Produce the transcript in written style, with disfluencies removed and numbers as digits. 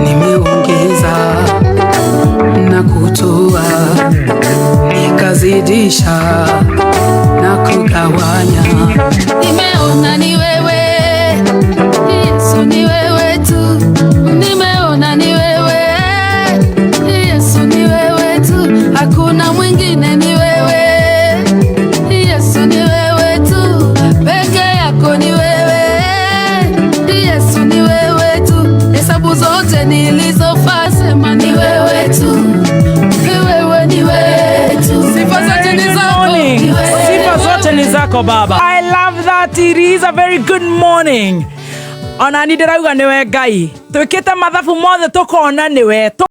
Nimeongeza na kutoa, nikazidisha na kugawanya. Nimeona ni wewe, Yesu, ni wewe tu. Nimeona ni wewe, Yesu, ni wewe tu. Hakuna mwingine, ni wewe, Yesu, ni wewe tu. Peke yako ni wewe, Yesu, ni wewe tu. Hesabu zote nilizofanya, sema ni wewe tu, ni wewe, ni wewe tu. Sifa zote ni Good zako, morning. ni wewe. Sifa zote ni zako, Baba. I love that. It is a very good morning. Ona ni ndĩrauga nĩwe Ngai, twĩkĩte mathabu mothe tũkona nĩwe.